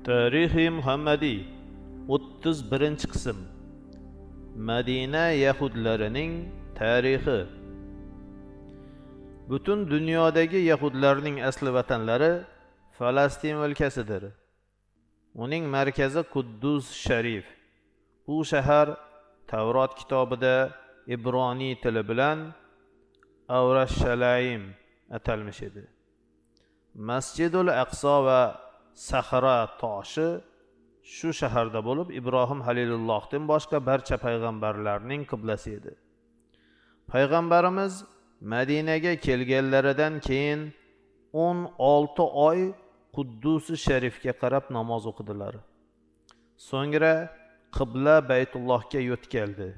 Tarixi Muhammadiy, 31-qism. Madina yahudlarining tarixi. Butun dunyodagi yahudlarning asli vatanlari Falastin o'lkasidir. Uning markazi Quddus Sharif. Bu shahar Tavrot kitobida Ibroniy tili bilan Avrashalaim atalmish edi. Masjidul Aqso va Sahra toshi shu shaharda bo'lib, Ibrohim Halilullohdan boshqa barcha payg'ambarlarning qiblasi edi. Payg'ambarimiz Madinaga kelganlaridan keyin 16 oy Quddusi Sharifga qarab namoz o'qidilar. So'ngra qibla Baytullohga yo'tkaldi.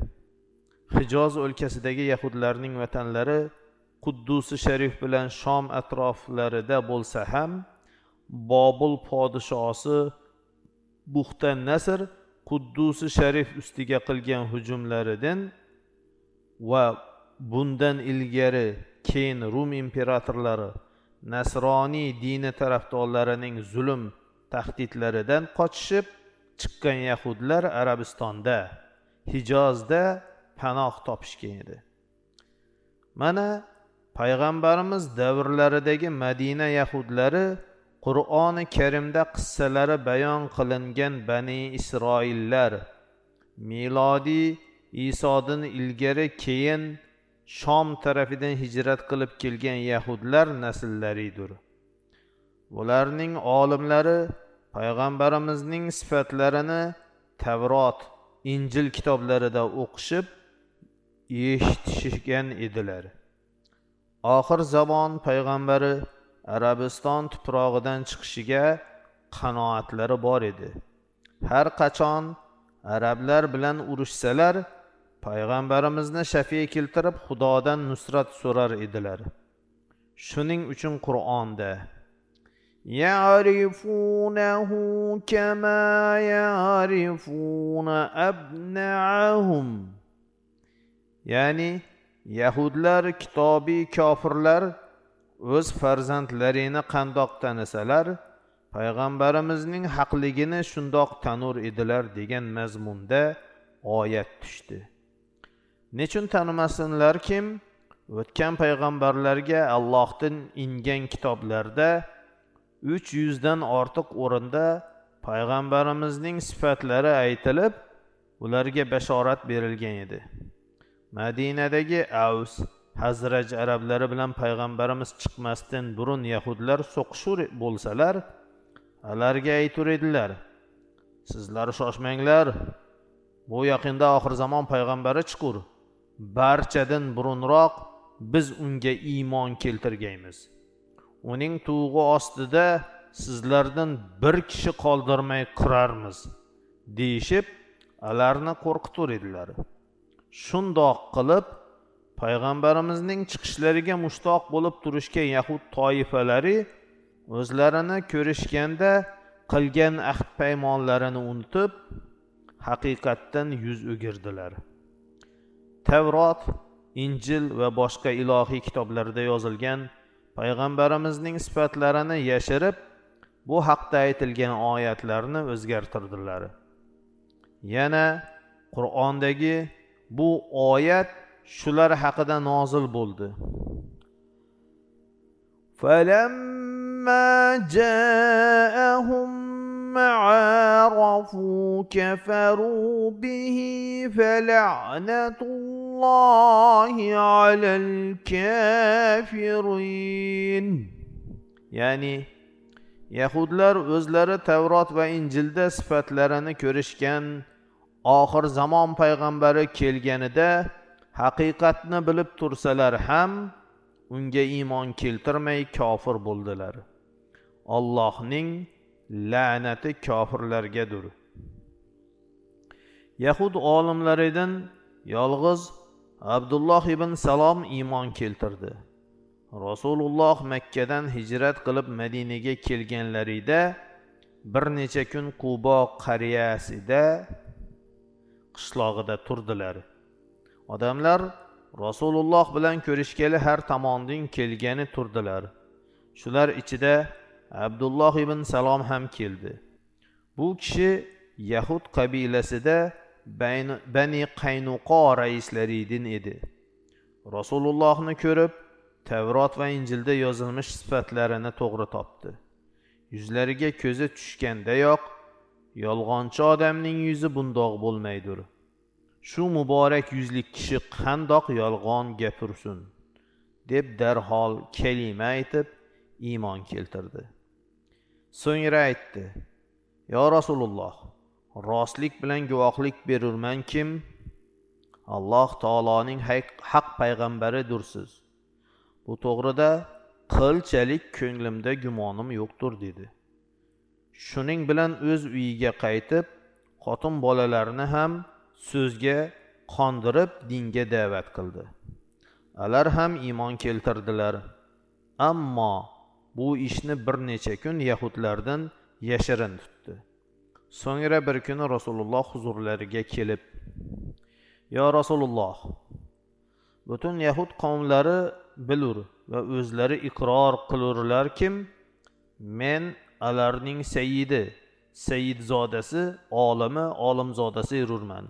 Hijoz o'lkasidagi yahudlarning vatanlari Quddusi Sharif bilan Shom atroflarida bo'lsa ham, Bobul podshosi Buxta Nasr Quddusi Sharif ustiga qilgan hujumlaridan va bundan ilgari keyin Rum imperatorlari nasroniy dini tarafdorlarining zulm tahdidlaridan qochishib chiqqan yahudlar Arabistonda, Hijozda panoh topishgan edi. Mana payg'ambarimiz davrlaridagi Madina yahudlari Qur'oni Karimda qissalari bayon qilingan Bani Isroillar milodiy Isodan ilgari keyin Shom tarafidan hijrat qilib kelgan yahudlar nasllaridir. Ularning olimlari payg'ambarimizning sifatlarini Tavrot, Injil kitoblarida o'qishib eshitishgan edilar. Oxir zamon payg'ambari Arabiston tuprog'idan chiqishiga qanoatlari bor edi. Har qachon arablar bilan urushsalar, payg'ambarimizni shafi keltirib, Xudodan nusrat so'rar edilar. Shuning uchun Qur'onda يعرفونه كما يعرفون أبناءهم, ya'ni yahudlar kitobiy kofirlar o'z farzandlarini qandoq tanisalar, payg'ambarimizning haqligini shundoq tanur edilar degan mazmunda oyat tushdi. Nechun tanimasinlarkim, o'tgan payg'ambarlarga Allohdan ingan kitoblarda 300dan ortiq o'rinda payg'ambarimizning sifatlari aytilib, ularga bashorat berilgan edi. Madinadagi Avs, Hazraj arablari bilan payg'ambarimiz chiqmasdan burun yahudlar so'qishur bo'lsalar, ularga aytur edilar: "Sizlar shoshmanglar, bu yaqinda oxir zamon payg'ambari chiqur, barchadan burunroq biz unga iymon keltirgaymiz, uning tug'i ostida sizlardan bir kishi qoldirmay qirarmiz", deyishib ularni qo'rqitur edilar. Shundoq qilib payg'ambarimizning chiqishlariga mushtoq bo'lib turishgan yahud toifalari o'zlarini ko'rishganda qilgan ahd paymonlarini unutib, haqiqatdan yuz o'girdilar. Tavrot, Injil va boshqa ilohiy kitoblarda yozilgan payg'ambarimizning sifatlarini yashirib, bu haqda aytilgan oyatlarni o'zgartirdilar. Yana Qur'ondagi bu oyat shular haqida nozil bo'ldi: فلما جاءهم ما عرفوا كفروا به فلعنة الله على الكافرين. Ya'ni yahudlar o'zlari Tavrot va Injilda sifatlarini ko'rishgan oxir zamon payg'ambari kelganida haqiqatni bilib tursalar ham, unga iymon keltirmay kofir bo'ldilar. Allohning la'nati kofirlargadir. Yahud olimlaridan yolg'iz Abdulloh ibn Salom iymon keltirdi. Rasululloh Makkadan hijrat qilib Madinaga kelganlarida bir necha kun Qubo qaryasida, qishlog'ida turdilar. Odamlar Rasululloh bilan ko'rishgani har tomondan kelgani turdilar. Shular ichida Abdulloh ibn Salom ham keldi. Bu kishi yahud qabilasida Bani Qaynuqo raislaridan edi. Rasulullohni ko'rib, Tavrot va Injilda yozilmish sifatlarini to'g'ri topdi. Yuzlariga ko'zi tushgandayoq, yolg'onchi odamning yuzi bundoq bo'lmaydir. Shu muborak yuzli kishi qandoq yolg'on gapirsin, deb darhol kalima aytib iymon keltirdi. So'ngra aytdi: "Yo Rasululloh, rostlik bilan guvohlik berurman kim, Alloh taoloning haq payg'ambaridirsiz. Bu to'g'rida qilchalik ko'nglimda gumonim yo'qdir", dedi. Shuning bilan o'z uyiga qaytib, xotin bolalarini ham so'zga qondirib dinga da'vat qildi. Ular ham iymon keltirdilar. Ammo bu ishni bir necha kun yahudlardan yashirin tutdi. So'ngra bir kuni Rasululloh huzurlariga kelib: "Yo Rasululloh, butun yahud qavmlari bilur va o'zlari iqror qilurlar kim, men alarning sayyidi, sayyidzodasi, olimi, olimzodasi erurman.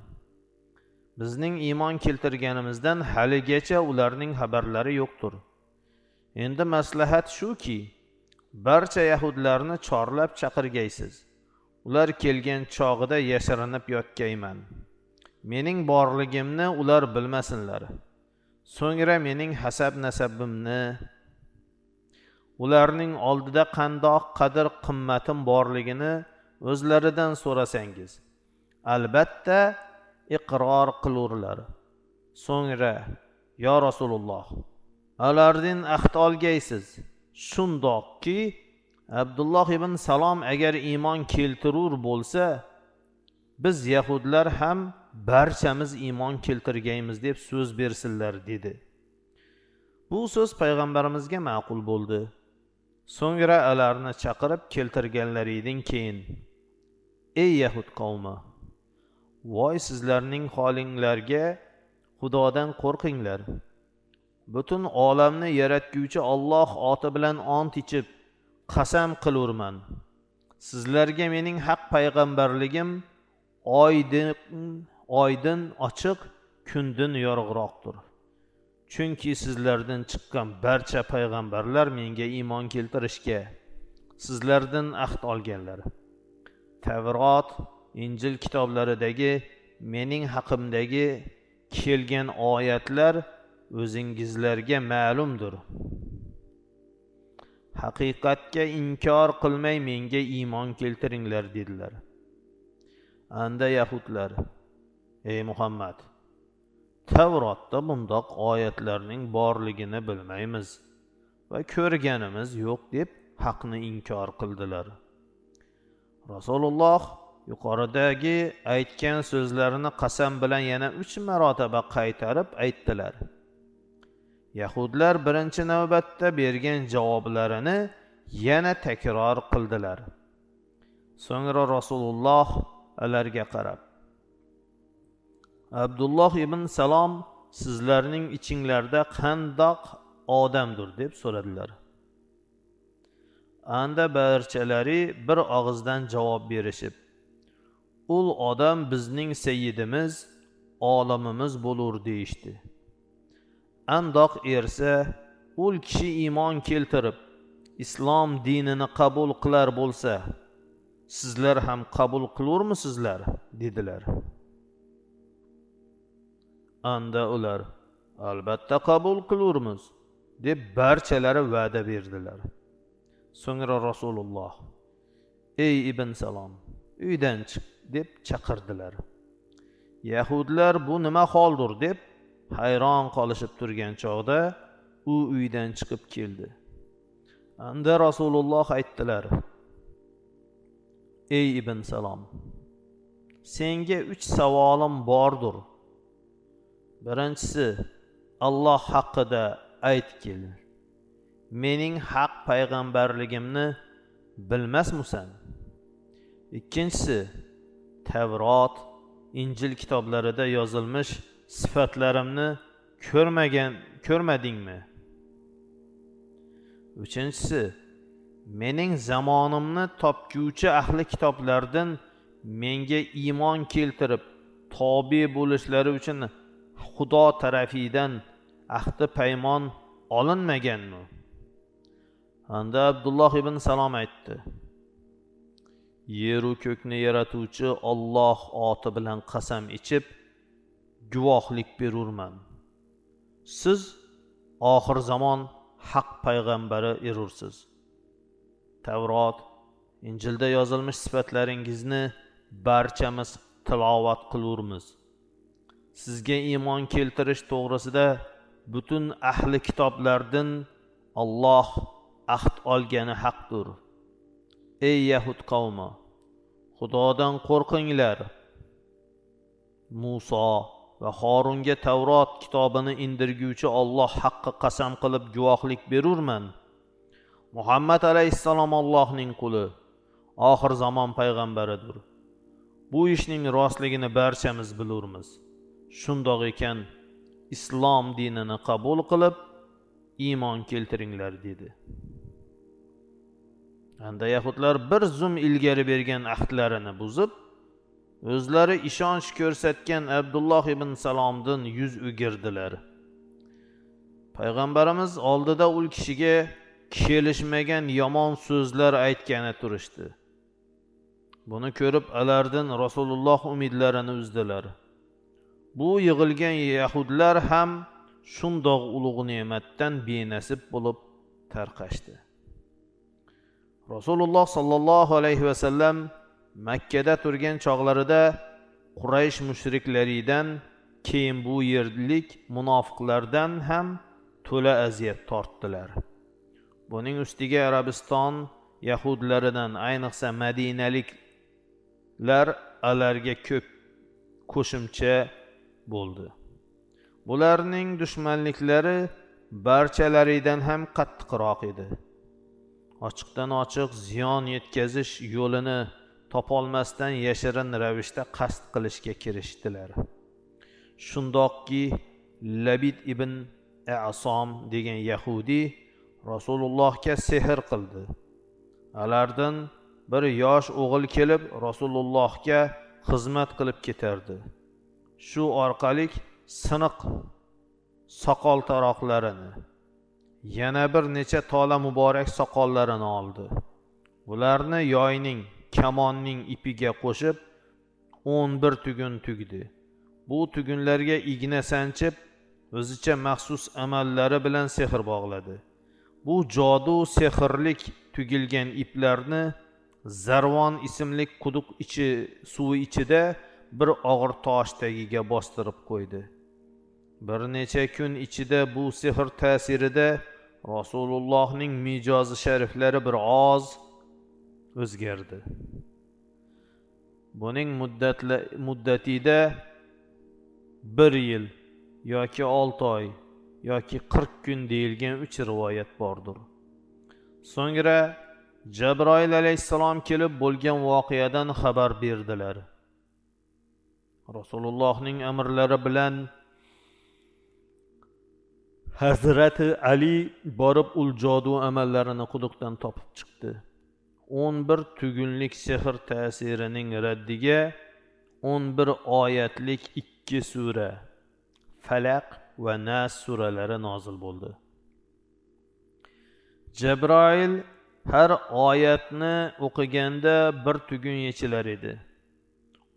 Bizning iymon keltirganimizdan haligacha ularning xabarlari yo'qdir. Endi maslahat shuki, barcha yahudlarni chorlab chaqirgaysiz. Ular kelgan chog'ida yashirinib yotgayman. Mening borligimni ular bilmasinlar. So'ngra mening hasab nasabimni, ularning oldida qandoq qadr qimmatim borligini o'zlaridan so'rasangiz, albatta iqror qilurlar. So'ngra, yo Rasululloh, ulardan ahd olgaysiz, shundoqki Abdulloh ibn Salom agar iymon keltirur bo'lsa, biz yahudlar ham barchamiz iymon keltirgaymiz deb so'z bersinlar", dedi. Bu so'z payg'ambarimizga ma'qul bo'ldi. So'ngra ularni chaqirib keltirganlaridan keyin: "Ey yahud qavmi, voy sizlarning holinglarga, Xudodan qo'rqinglar. Butun olamni yaratguvchi Alloh oti bilan ont ichib qasam qilurman, sizlarga mening haq payg'ambarligim oydin ochiq, kundin yorug'roqdir. Chunki sizlardan chiqqan barcha payg'ambarlar menga iymon keltirishga sizlardan ahd olganlar. Tavrot, Injil kitoblaridagi mening haqimdagi kelgan oyatlar o'zingizlarga ma'lumdir. Haqiqatga inkor qilmay menga iymon keltiringlar", dedilar. Anda yahudlar: "Ey Muhammad, Tavrotda bundoq oyatlarning borligini bilmaymiz va ko'rganimiz yo'q", deb haqni inkor qildilar. Rasululloh yuqoridagi aytgan so'zlarini qasam bilan yana 3 marotaba qaytarib aytdilar. Yahudlar birinchi navbatda bergan javoblarini yana takror qildilar. So'ngra Rasululloh ularga qarab: "Abdulloh ibn Salom sizlarning ichinglarda qandoq odamdir?" deb so'radilar. Anda barchalari bir og'izdan javob berishib: "Ul odam bizning sayyidimiz, olamimiz bo'lur", deyishdi. Andoq ersa, ul kishi iymon keltirib islom dinini qabul qilar bo'lsa, sizlar ham qabul qilurmisizlar?" dedilar. Anda ular: "Albatta qabul qilurmiz", deb barchalari va'da berdilar. So'ngra Rasululloh: "Ey ibn Salom, uydan chiq", deb chaqirdilar. Yahudlar bu nima holdir deb hayron qolishib turgan chog'da u uydan chiqib keldi. Anda Rasululloh aytdilar: "Ey ibn Salom, senga 3 savolim bordir. Birinchisi, Alloh haqida aytgil, mening haq payg'ambarligimni bilmasmisan? Ikkinchisi, Tavrot, Injil kitoblarida yozilmish sifatlarimni ko'rmadingmi? Uchinchisi, Mening zamonimni topguvchi ahli kitoblardan menga iymon keltirib tobe bo'lishlari uchun Xudo tarafidan ahdi paymon olinmaganmi? Anda Abdulloh ibn Salom aytdi: Yeru ko'kni yaratuvchi Alloh oti bilan qasam ichib guvohlik berurman. Siz oxir zamon haq payg'ambari erursiz. Tavrot, Injilda yozilmish sifatlaringizni barchamiz tilovat qilurmiz. Sizga iymon keltirish to'g'risida butun ahli kitoblardan Alloh ahd olgani haqdir. Ey yahud qavmi, Xudodan qo'rqinglar. Muso va Horunga Tavrot kitobini indirguvchi Alloh haqqi qasam qilib guvohlik berurman. Muhammad alayhissalom Allohning quli, oxir zamon payg'ambaridir. Bu ishning rostligini barchamiz bilurmiz. Shundoq ekan, islom dinini qabul qilib iymon keltiringlar, dedi. Anda yahudlar bir zum ilgari bergan ahdlarini buzib, o'zlari ishonch ko'rsatgan Abdulloh ibn Salomdan yuz o'girdilar. Payg'ambarimiz oldida u kishiga kelishmagan yomon so'zlar aytgani turishdi. Buni ko'rib alardan Rasululloh umidlarini uzdilar. Bu yig'ilgan yahudlar ham shundoq ulug' ne'matdan benasib bo'lib tarqashdi. Rasululloh sallallohu alayhi vasallam Makkada turgan chog'larida Quraysh mushriklaridan, keyin bu yerlik munofiqlardan ham to'la aziyat tortdilar. Buning ustiga Arabiston yahudlaridan, ayniqsa madinaliklar alarga ko'p qo'shimcha bo'ldi. Bularning dushmanliklari barchalaridan ham qattiqroq edi. Ochiqdan ochiq ziyon yetkazish yo'lini topolmasdan yashirin ravishda qasd qilishga kirishdilar. Shundoqki Labid ibn Asom degan yahudiy Rasulullohga sehr qildi. Alardan bir yosh o'g'il kelib Rasulullohga xizmat qilib ketardi. Shu orqali siniq soqol taroqlarini, yana bir necha tola muborak soqollarini oldi. Bularni yoyning, kamonning ipiga qo'shib 11 tugun tugdi. Bu tugunlarga igna sanchib, o'zicha maxsus amallari bilan sehr bog'ladi. Bu jodu sehrlik tugilgan iplarni Zarvon ismli quduq ichi suvi ichida bir og'ir tosh tagiga bostirib qo'ydi. Bir necha kun ichida bu sehr ta'sirida Rasulullohning mijozi shariflari bir oz o'zgardi. Buning muddatida 1 yil yoki 6 oy yoki 40 kun deyilgan 3 rivoyat bordir. So'ngra Jabroil alayhissalom kelib bo'lgan voqeadan xabar berdilar. Rasulullohning amrlari bilan Hazrati Ali borib ul jodu amallarini quduqdan topib chiqdi. 11 tugunlik sehr ta'sirining raddiga 11 oyatlik 2 sura Falaq va Nas suralari nozil bo'ldi. Jabroil har oyatni o'qiganda bir tugun yechilar edi.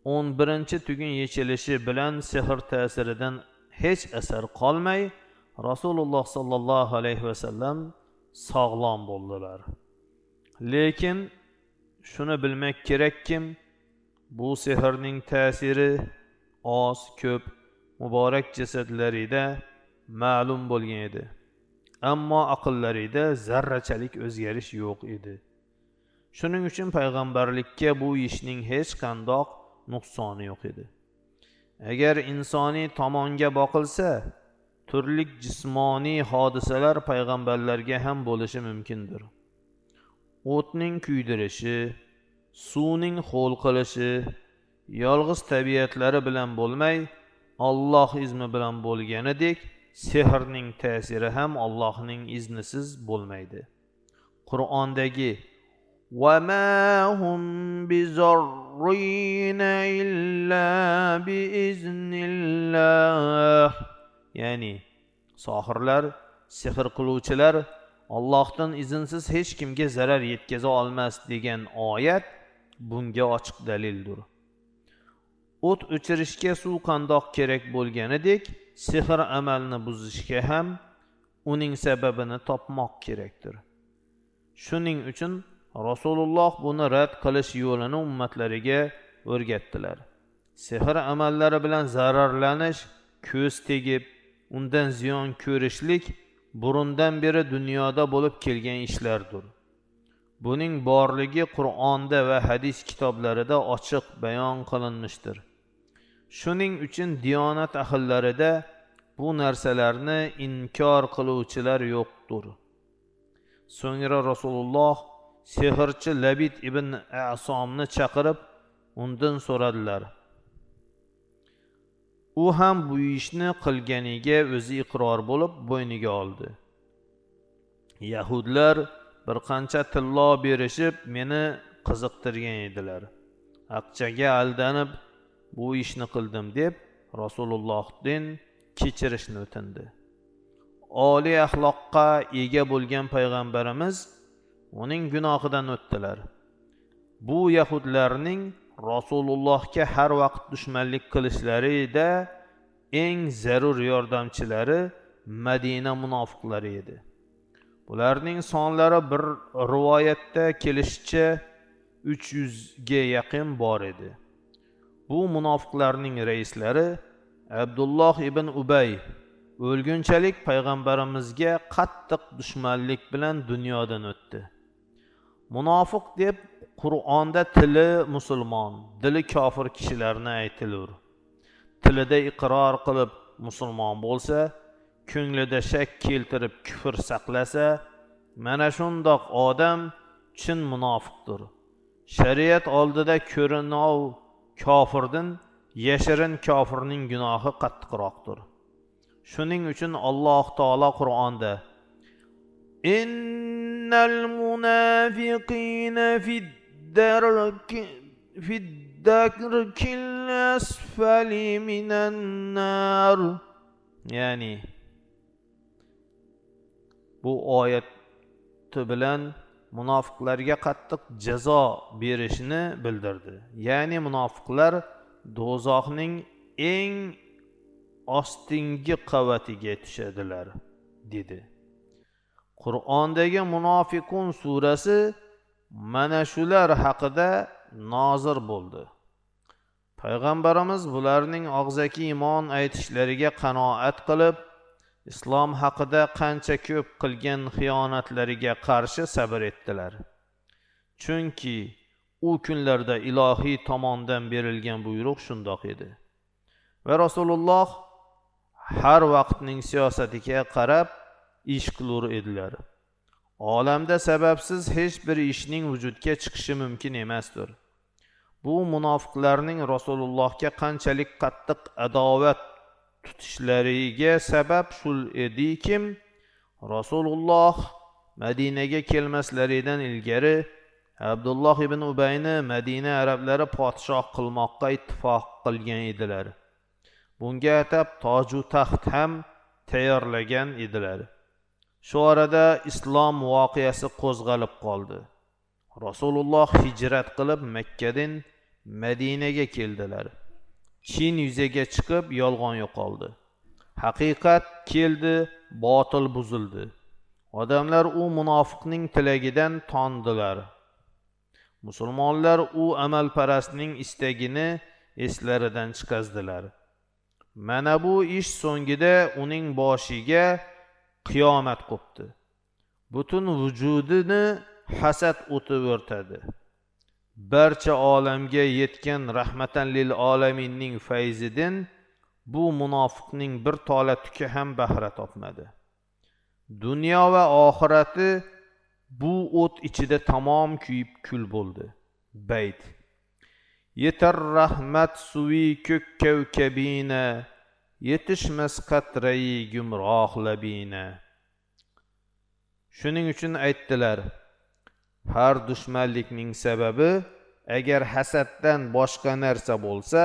11-tugun yechilishi bilan sehr ta'siridan hech asar qolmay Rasululloh sallallohu alayhi vasallam sog'lom bo'ldilar. Lekin shuni bilmak kerakkim, bu sehrning ta'siri oz ko'p muborak jasadlarida ma'lum bo'lgan edi. Ammo aqllarida zarrachalik o'zgarish yo'q edi. Shuning uchun payg'ambarlikka bu ishning hech qandoq nuqsoni yo'q edi. Agar insoniy tomonga boqilsa, turli jismoniy hodisalar payg'ambarlarga ham bo'lishi mumkindir. O'tning kuydirishi, suvning ho'l qilishi yolg'iz tabiatlari bilan bo'lmay, Alloh izni bilan bo'lganidek, sehrning ta'siri ham Allohning iznisiz bo'lmaydi. Qur'ondagi va ma hum bizarrina illa biiznillah, ya'ni sohirlar, sehr qiluvchilar Allohdan izinsiz hech kimga zarar yetkaza olmas degan oyat bunga ochiq dalildir. O't o'chirishga suv qandoq kerak bo'lganidek, sehr amalni buzishga ham uning sababini topmoq kerakdir. Shuning uchun Rasululloh buni rad qilish yo'lini ummatlariga o'rgatdilar. Sehr amallari bilan zararlanish, ko'z tegib, undan ziyon ko'rishlik burundan beri dunyoda bo'lib kelgan ishlardir. Buning borligi Qur'onda va hadis kitoblarida ochiq bayon qilinmişdir. Shuning uchun diyonat ahllarida bu narsalarni inkor qiluvchilar yo'qdir. So'ngra Rasululloh sehrchi Labid ibn Asomni chaqirib, undan so'radilar. U ham bu ishni qilganiga o'zi iqror bo'lib, bo'yniga oldi. Yahudlar bir qancha tillo berishib meni qiziqtirgan edilar. Aqchaga aldanib bu ishni qildim deb Rasulullohdan kechirishni o'tindi. Oliy axloqqa ega bo'lgan payg'ambarimiz uning gunohidan o'tdilar. Bu yahudlarning Rasulullohga har vaqt dushmanlik qilishlariда eng zarur yordamchilari Madina munofiqlari edi. Bularning sonlari bir rivoyatda kelishicha 300 ga yaqin bor edi. Bu munofiqlarning raislari Abdulloh ibn Ubay o'lgunchalik payg'ambarimizga qattiq dushmanlik bilan dunyodan o'tdi. Munofiq deb Qur'onda tili musulmon, dili kofir kishilarni aytilur. Tilida iqror qilib musulmon bo'lsa, ko'nglida shak keltirib kufr saqlasa, mana shundoq odam chin munofiqdir. Shariat oldida ko'rinov kofirdan yashirin kofirning gunohi qattiqroqdir. Shuning uchun Alloh taolo Qur'onda innal munafiqina fid-darkil asfali minan nar, ya'ni bu oyati bilan munofiqlarga qattiq jazo berishini bildirdi. Ya'ni munofiqlar do'zaxning eng ostingi qavatiga tushadilar dedi. Qur'ondagi Munofiqun surasi mana shular haqida nozil bo'ldi. Payg'ambarimiz bularning og'zaki iymon aytishlariga qanoat qilib, islom haqida qancha ko'p qilgan xiyonatlariga qarshi sabr etdilar. Chunki u kunlarda ilohiy tomondan berilgan buyruq shundoq edi. Va Rasululloh har vaqtning siyosatiga qarab ish qilur edilar. Olamda sababsiz hech bir ishning vujudga chiqishi mumkin emasdir. Bu munofiqlarning Rasulullohga qanchalik qattiq adovat tutishlariga sabab shul edikim, Rasululloh Madinaga kelmaslaridan ilgari Abdulloh ibn Ubayni Madina arablari podshoh qilmoqqa ittifoq qilgan edilar. Bunga atab toju taxt ham tayyorlagan edilar. Shu orada islom voqeasi qo'zg'alib qoldi. Rasululloh hijrat qilib Makkadan Madinaga keldilar. Chin yuzaga chiqib yolg'on yo'qoldi. Haqiqat keldi, botil buzildi. Odamlar u munofiqning tilagidan tondilar. Musulmonlar u amalparastning istagini eslaridan chiqazdilar. Mana bu ish so'ngida uning boshiga qiyomat qo'pdi. Butun vujudini hasad o'ti o'rtadi. Barcha olamga yetgan rahmatan lil olaminning fayzidan bu munofiqning bir tola tuki ham bahra topmadi. Dunyo va oxirati bu o't ichida tamom kuyib kul bo'ldi. Bayt. Yetar rahmat suvi ko'k kavkabina, yetishmas qatrai gumroh labina. Shuning uchun aytdilar. Har dushmanlikning sababi agar hasaddan boshqa narsa bo'lsa,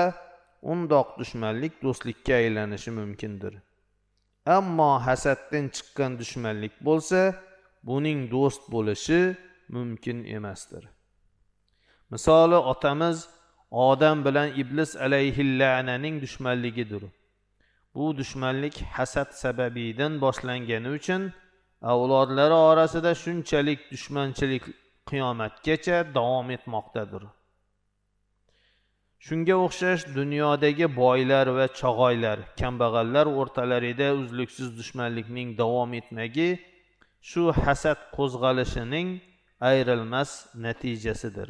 undoq dushmanlik do'stlikka aylanishi mumkindir. Ammo hasaddan chiqqan dushmanlik bo'lsa, buning do'st bo'lishi mumkin emasdir. Misoli otamiz Odam bilan Iblis alayhilla'naning dushmanligidir. Bu dushmanlik hasad sababidan boshlangani uchun avlodlari orasida shunchalik dushmanchilik qiyomatgacha davom etmoqdadir. Shunga o'xshash dunyodagi boylar va chog'oylar, kambag'allar o'rtalarida uzluksiz dushmanlikning davom etmagi shu hasad qo'zg'alishining ayrilmas natijasidir.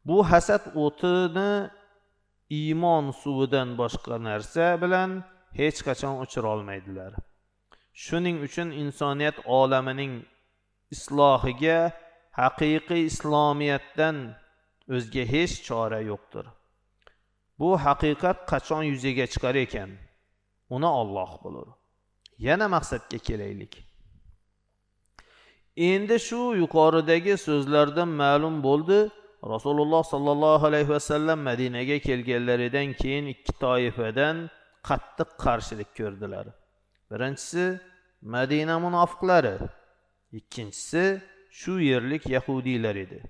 Bu hasad o'tini iymon suvidan boshqa narsa bilan hech qachon o'chira olmaydilar. Shuning uchun insoniyat olamining islohiga haqiqiy islomiyatdan o'zga hech chora yo'qdir. Bu haqiqat qachon yuzaga chiqar ekan? Uni Alloh bilur. Yana maqsadga kelaylik. Endi shu yuqoridagi so'zlardan ma'lum bo'ldi, Rasululloh sallallohu alayhi vasallam Madinaga kelganlaridan keyin ikki toifadan qattiq qarshilik ko'rdilar. Birinchisi Madina munofiqlari, ikkinchisi shu yerlik yahudiylar edi.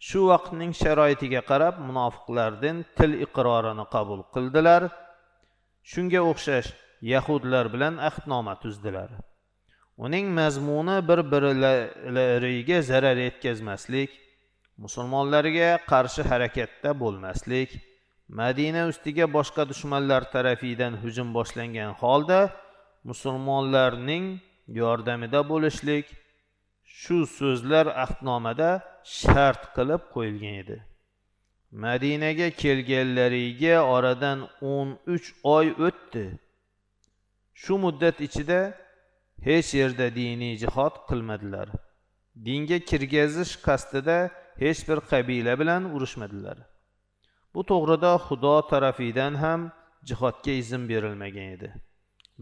Shu vaqtning sharoitiga qarab munofiqlardan til iqrorini qabul qildilar. Shunga o'xshash yahudlar bilan ahdnoma tuzdilar. Uning mazmuni bir-birlariga zarar yetkazmaslik, musulmonlarga qarshi harakatda bo'lmaslik, Madina ustiga boshqa dushmanlar tarafidan hujum boshlangan holda musulmonlarning yordamida bo'lishlik, shu so'zlar ahdnomada shart qilib qo'yilgan edi. Madinaga kelganlariga oradan 13 oy o'tdi. Shu muddat ichida hech yerda diniy jihod qilmadilar. Dinga kirgazish qasdida hech bir qabila bilan urushmadilar. Bu to'g'rida Xudo tarafidan ham jihodga izn berilmagan edi.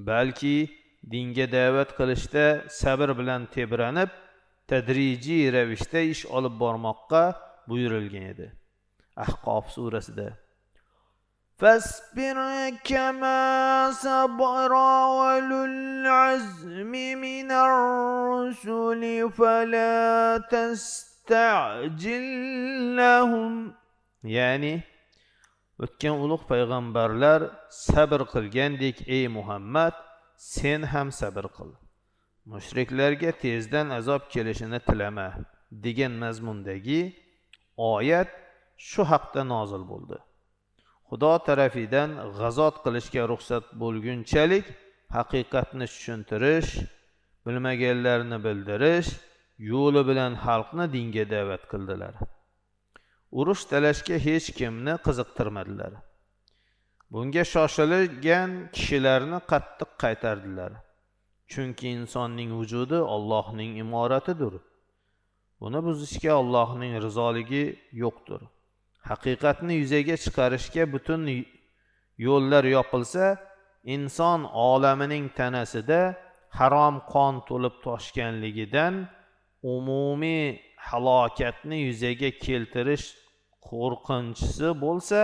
Balki dinga da'vat qilishda sabr bilan tebranib, tadrijiy ravishda ish olib bormoqqa buyurilgan edi. Ahqof surasida فاصبر كما صبر أولو العزم من الرسل فلا تستعجل لهم. Ya'ni o'tgan ulug' payg'ambarlar sabr qilgandek, ey Muhammad, sen ham sabr qil. Mushriklarga tezdan azob kelishini tilama degan mazmundagi oyat shu haqda nozil bo'ldi. Xudo tarafidan g'azot qilishga ruxsat bo'lgunchalik haqiqatni tushuntirish, bilmaganlarni bildirish yo'li bilan xalqni dinga da'vat qildilar. Urush talashga hech kimni qiziqtirmadilar. Bunga shoshilgan kishilarni qattiq qaytardilar. Chunki insonning vujudi Allohning imoratidir. Buni buzishga Allohning rizoligi yo'qdir. Haqiqatni yuzaga chiqarishga butun yo'llar yopilsa, inson olamining tanasida harom qon to'lib toshganligidan umumiy halokatni yuzaga keltirish qo'rqinchisi bo'lsa,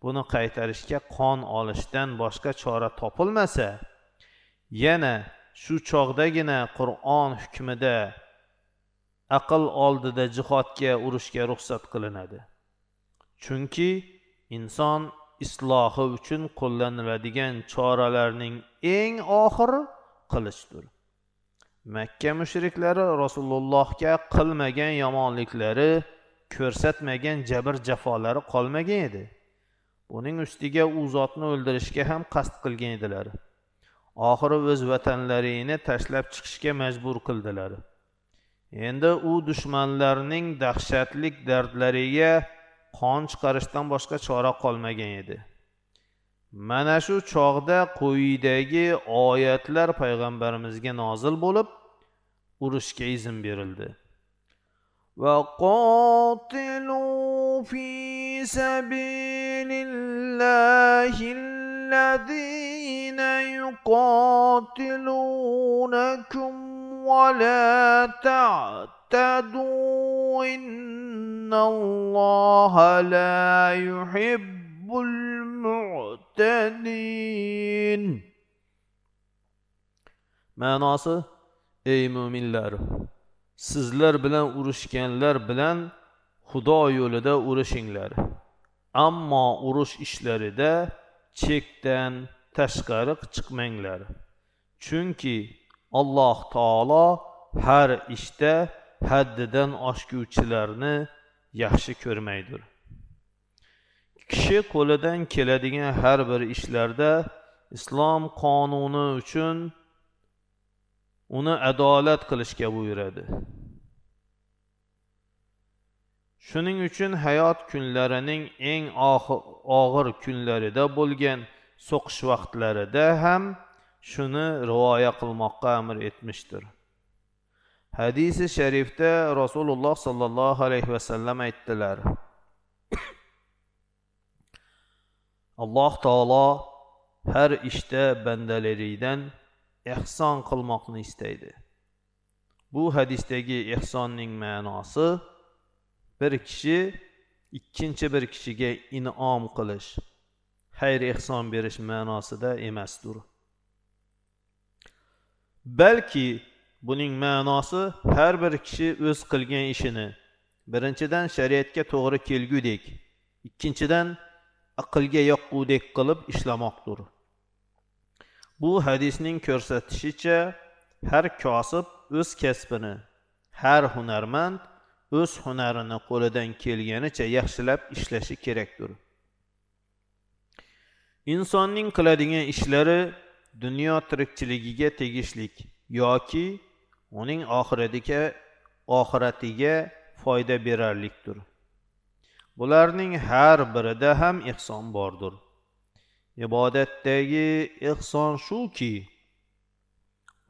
buni qaytarishga qon olishdan boshqa chora topilmasa, yana shu chog'dagina Qur'on hukmida aql oldida jihodga, urushga ruxsat qilinadi. Chunki inson islohi uchun qo'llaniladigan choralarning eng oxiri qilichdir. Makka mushriklari Rasulullohga qilmagan yomonliklari, ko'rsatmagan jabr jafolari qolmagan edi. Buning ustiga u zotni o'ldirishga ham qasd qilgan edilar. Oxiri o'z vatanlarini tashlab chiqishga majbur qildilar. Endi u dushmanlarning dahshatli dardlariga qon chiqarishdan boshqa chora qolmagan edi. Mana shu chog'da quyidagi oyatlar payg'ambarimizga nozil bo'lib, urushga izn berildi. Va qatilu fi sabilillahi allazina yuqatilunakum va la ta'tadu. تعتدوا إن الله لا يحب المعتدين. Ma'nosi: ey mo'minlar, sizlar bilan urushganlar bilan Xudo yo'lida urushinglar. Ammo urush ishlarida chekdan tashqari chiqmanglar. Chunki Alloh taolo har ishda haddidan oshguvchilarni yaxshi ko'rmaydir. Kishi qo'lidan keladigan har bir ishlarda islom qonuni uchun uni adolat qilishga buyuradi. Shuning uchun hayot kunlarining eng og'ir kunlarida bo'lgan so'qish vaqtlarida ham shuni rioya qilmoqqa amr etmishdir. Hadisi sharifda Rasululloh sallallohu alayhi va sallam aytdilar: Alloh taolo har ishda bandalaridan ihson qilmoqni istaydi. Bu hadisdagi ihsonning ma'nosi bir kishi ikkinchi bir kishiga in'om qilish, xayr ihson berish ma'nosida emasdir. Balki buning ma'nosi har bir kishi o'z qilgan ishini birinchidan shariatga to'g'ri kelgudek, ikkinchidan aqlga yoqqudek qilib ishlamoqdir. Bu hadisning ko'rsatishicha, har kosib o'z kasbini, har hunarmand o'z hunarini qo'lidan kelganicha yaxshilab ishlashi kerakdir. Insonning qiladigan ishlari dunyo tirikchiligiga tegishlik yoki uning oxiratiga foyda berarlikdir. Bularning har birida ham ihson bordir. Ibodatdagi ihson shuki,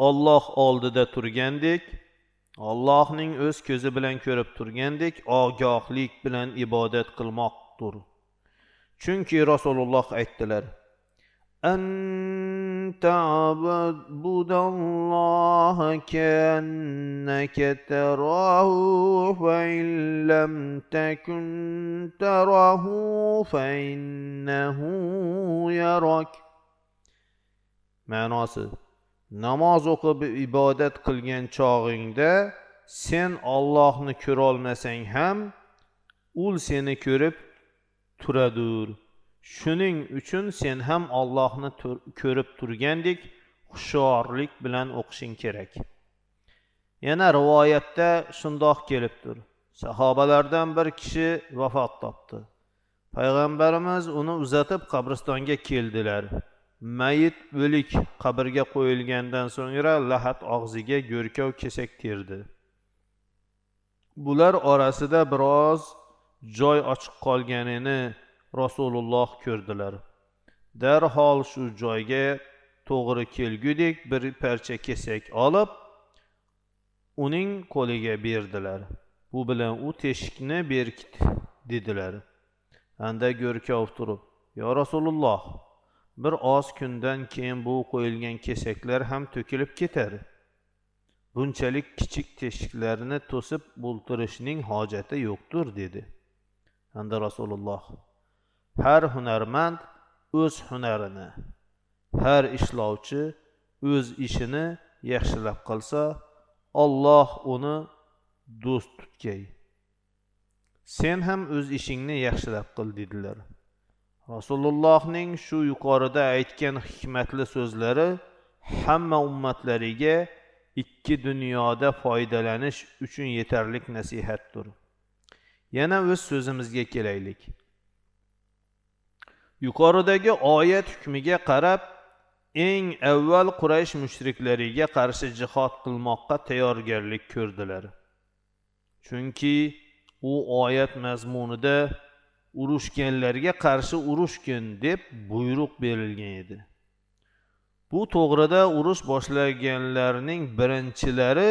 Alloh oldida turgandek, Allohning o'z ko'zi bilan ko'rib turgandek ogohlik bilan ibodat qilmoqdir. Chunki Rasululloh aytdilar: "An ta'budalloha ka'annaka tarahu fa in lam takun tarahu fa innahu yarak." Ma'nosi: namoz o'qib ibodat qilgan chog'ingda sen Allohni ko'ra olmasang ham, u seni ko'rib turadur. Shuning uchun sen ham Allohni ko'rib turgandek hushyorlik bilan o'qishing kerak. Yana rivoyatda shundoq kelibdir. Sahobalardan bir kishi vafot topdi. Payg'ambarimiz uni uzatib qabristonga keldilar. Mayit o'lik qabrga qo'yilgandan so'ngra lahat og'ziga go'rkov kesak terdi. Bular orasida biroz joy ochiq qolganini Rasululloh ko'rdilar. Darhol shu joyga to'g'ri kelgudek bir parcha kesak olib, uning qo'liga berdilar. Bu bilan u teshikni berkit dedilar. Anda go'rkov turib: "Ya Rasululloh, bir oz kundan keyin bu qo'yilgan kesaklar ham to'kilib ketar. Bunchalik kichik teshiklarni to'sib bo'ltirishning hojati yo'qdir" dedi. Anda Rasululloh: "Har hunarmand o'z hunarini, har ishlovchi o'z ishini yaxshilab qilsa, Alloh uni do'st tutgay. Sen ham o'z ishingni yaxshilab qil" dedilar. Rasulullohning shu yuqorida aytgan hikmatli so'zlari hamma ummatlariga ikki dunyoda foydalanish uchun yetarli nasihatdir. Yana o'z so'zimizga kelaylik. Yuqoridagi oyat hukmiga qarab, eng avval Quraysh mushriklariga qarshi jihod qilmoqqa tayyorgarlik ko'rdilar. Chunki u oyat mazmunida urushganlarga qarshi urushgin deb buyruq berilgan edi. Bu to'g'rida urush boshlaganlarning birinchilari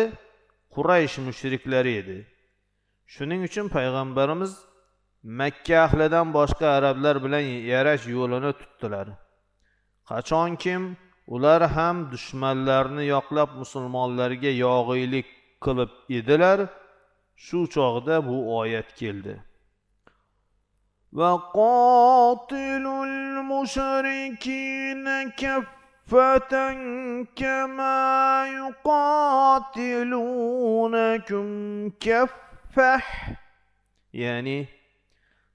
Quraysh mushriklari edi. Shuning uchun payg'ambarimiz Makka ahlidan boshqa arablar bilan yarash yo'lini tutdilar. Qachonkim ular ham dushmanlarni yoqlab musulmonlarga yog'iylik qilib edilar, Shu chog'da bu oyat keldi. وقاتلوا المشركين كافة كما يقاتلونكم كافة. Ya'ni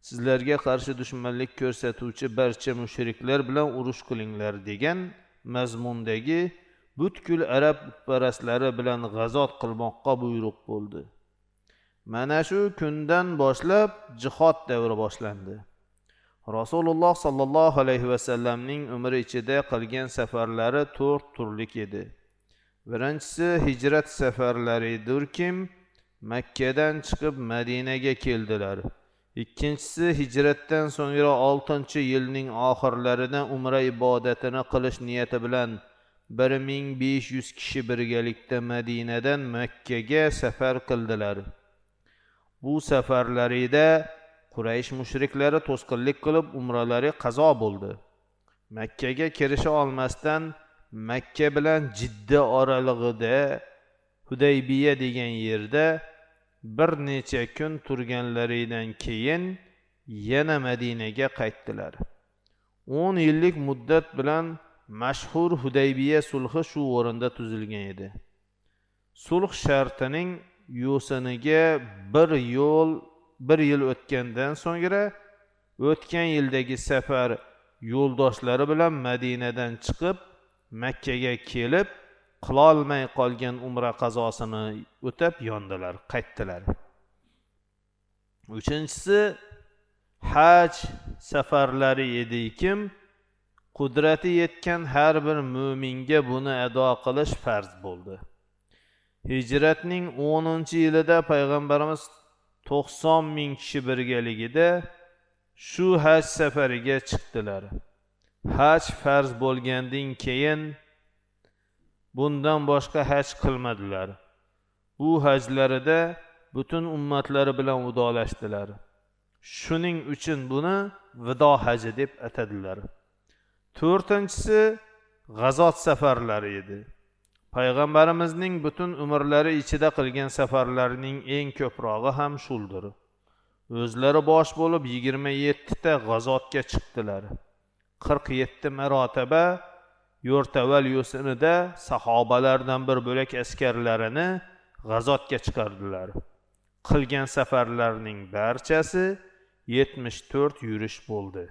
sizlarga qarshi dushmanlik ko'rsatuvchi barcha mushriklar bilan urush qilinglar degan mazmundagi butkul arab butparastlari bilan g'azot qilmoqqa buyruq bo'ldi. Mana shu kundan boshlab jihod davri boshlandi. Rasululloh sallallohu alayhi va sallamning umri ichida qilgan safarlari 4 turlik edi. Birinchisi hijrat safarlaridirkim, Makkadan chiqib Madinaga keldilar. Ikkinchisi hijratdan so'ngra 6-yilning oxirlarida umra ibodatini qilish niyati bilan 1500 kishi birgalikda Madinadan Makkaga safar qildilar. Bu safarlarida Quraysh mushriklari to'sqinlik qilib umralari qazo bo'ldi. Makkaga kirisha olmasdan Makka bilan Jidda oralig'ida Hudaybiya degan yerda bir necha kun turganlaridan keyin yana Madinaga qaytdilar. 10 yillik muddat bilan mashhur Hudaybiya sulhi shu o'rinda tuzilgan edi. Sulh shartining yo'siniga bir yil o'tgandan so'ngra o'tgan yildagi safar yo'ldoshlari bilan Madinadan chiqib Makkaga kelib qilolmay qolgan umra qazosini o'tab yondilar, qaytdilar. Uchinchisi haj safarlari edikim, qudrati yetgan har bir mo'minga buni ado qilish farz bo'ldi. Hijratning 10-yilida payg'ambarimiz 90 ming kishi birgaligida shu haj safariga chiqdilar. Haj farz bo'lgandan keyin bundan boshqa haj qilmadilar. Bu hajlarida butun ummatlari bilan vidolashdilar. Shuning uchun buni vido haji deb atadilar. To'rtinchisi g'azot safarlari edi. Payg'ambarimizning butun umrlari ichida qilgan safarlarining eng ko'prog'i ham shuldir. O'zlari bosh bo'lib 27 ta g'azotga chiqdilar. 47 marotaba yo'rtaval yo'sinida sahobalardan bir bo'lak askarlarini g'azotga chiqardilar. Qilgan safarlarining barchasi 74 yurish bo'ldi.